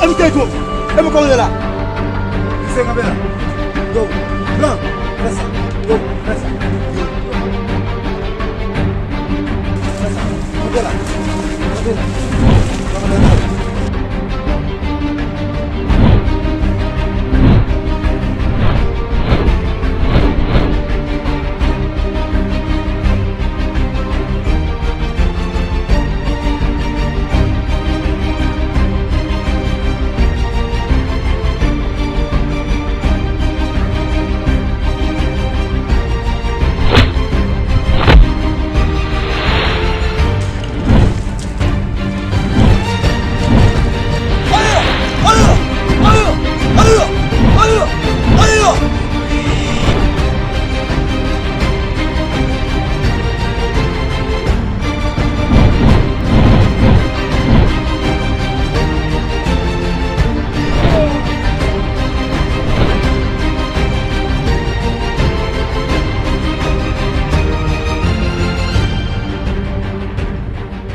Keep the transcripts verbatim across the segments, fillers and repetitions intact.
Kite tou. E mwen kòmandan la. Li se kanpe la. Yo, pran. Fè sa. Yo, fè sa. Yo. Fè sa. Kanpe la. Kanpe la. Kanpe la.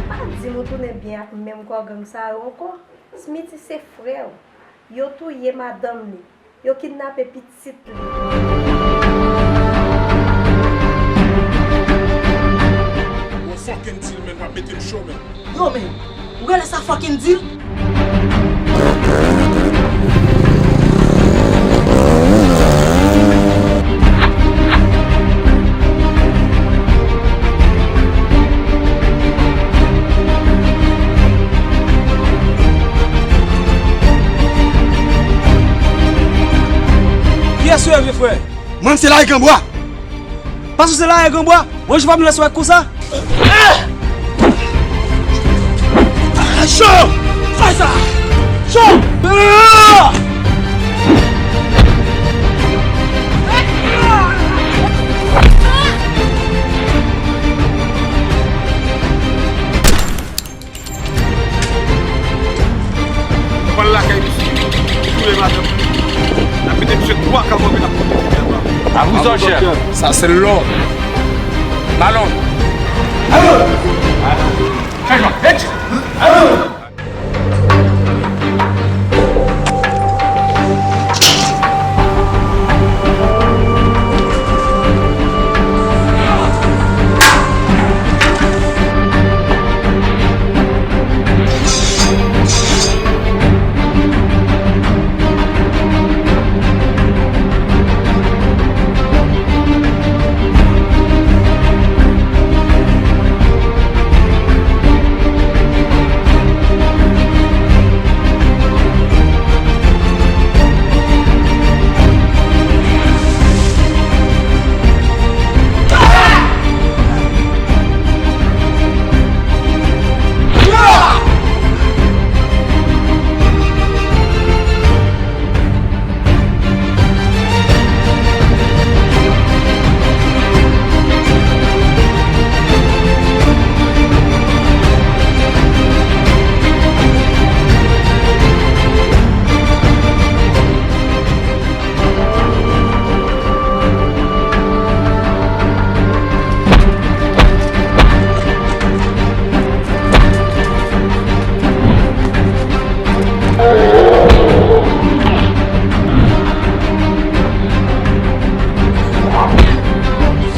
Pa di m ou tounen byen ak menm kò gang sa yo ankò. Smithy se frè w. Yo touye madanm li. Yo kidnape pitit li. Yon fucking deal, man, pa mete m cho, man. Yo, men, ou gade sa fucking deal? Kiyès ou ye, vye frè? Mwen, se Larry Granbwa. Paske w se Larry Granbwa, yon jou pa m lese w konsa. Cho! Fè sa! Cho! Pral lakay misye, touye madanm li. N ap mete misye twa kal mòve, n ap pote misye anba. A vous, chèf. Sa se lòd. Balon. Chèf, chèf.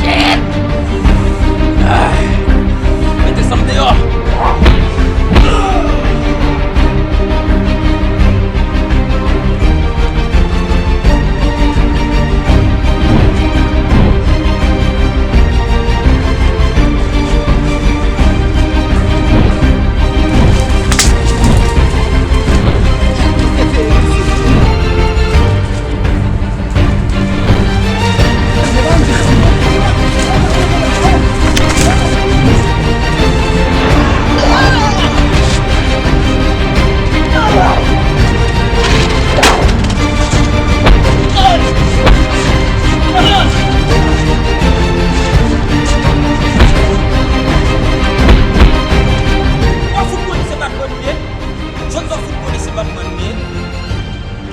Shit! Ay, mete san m deyò.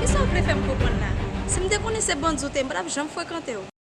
Kisa w vle fè m konprann la? Si m te konnen se bandi w te ye, m pa t ap janm frekante w.